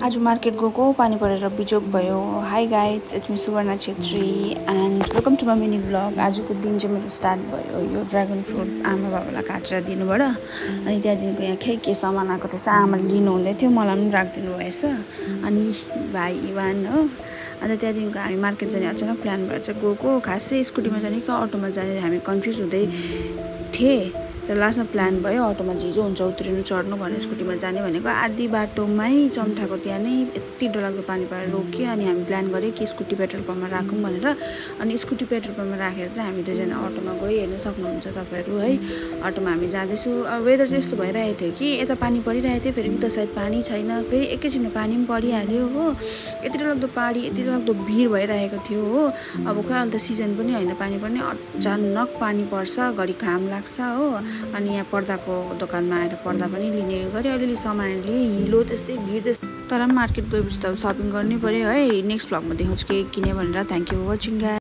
आज मार्केट गएको पानी परेर बिजोग भयो। Hi guys, it's me Suvarna Chhetri and welcome to my mini blog. आजको दिन चाहिँ मेरो स्टार्ट भयो यो ड्रागन फ्रुट आमा बाबालाई काटेर दिनुबाट। अनि त्यहाँदेखिको यहाँ के सामान आएको थिएछ, आमाले लिनु हुँदै थियो, मलाई पनि राखिदिनु भएछ। अनि भाइ इवान हो। अन्त त्यहाँदेखिको हामी मार्केट जाने अचानक प्लान भएर चाहिँ गएको। खासै स्कुटीमा जाने कि अटोमा जाने हामी कन्फ्युज हुँदै थिएँ। तर लास्टमा प्लान भयो अटोमा जे हुन्छ उत्रिनु चढ्नु भनेर स्कुटीमा जाने भनेको। आधी बाटोमै चम्ठाको त्यहाँ नै यति डरलाग्दो पानी परेर रोक्यो। अनि हामी प्लान गऱ्यो कि स्कुटी पेट्रोल पम्पमा राखौँ भनेर। अनि स्कुटी पेट्रोल पम्पमा राखेर चाहिँ हामी दुईजना अटोमा गयो। हेर्न सक्नुहुन्छ तपाईँहरू है, अटोमा हामी जाँदैछु। वेदर चाहिँ यस्तो भइरहेको थियो कि यता पानी परिरहेको थियो, फेरि उता साइड पानी छैन, फेरि एकैछिनमा पानी पनि परिहाल्यो हो। यति डरलाग्दो पानी, यति डरलाग्दो भिड भइरहेको थियो हो। अब खै अन्त सिजन पनि होइन पानी पर्ने, अचानक पानी पर्छ, घरि घाम लाग्छ हो। अनि यहाँ पर्दाको दोकानमा आएर पर्दा पनि लिने गऱ्यो, अलिअलि सामान लिएँ, हिलो त्यस्तै भिड त्यस्तै। तर पनि मार्केट गएपछि त सपिङ गर्नै पऱ्यो है। नेक्स्ट भ्लगमा देखाउँछु के किने भनेर। Thank you for watching guys.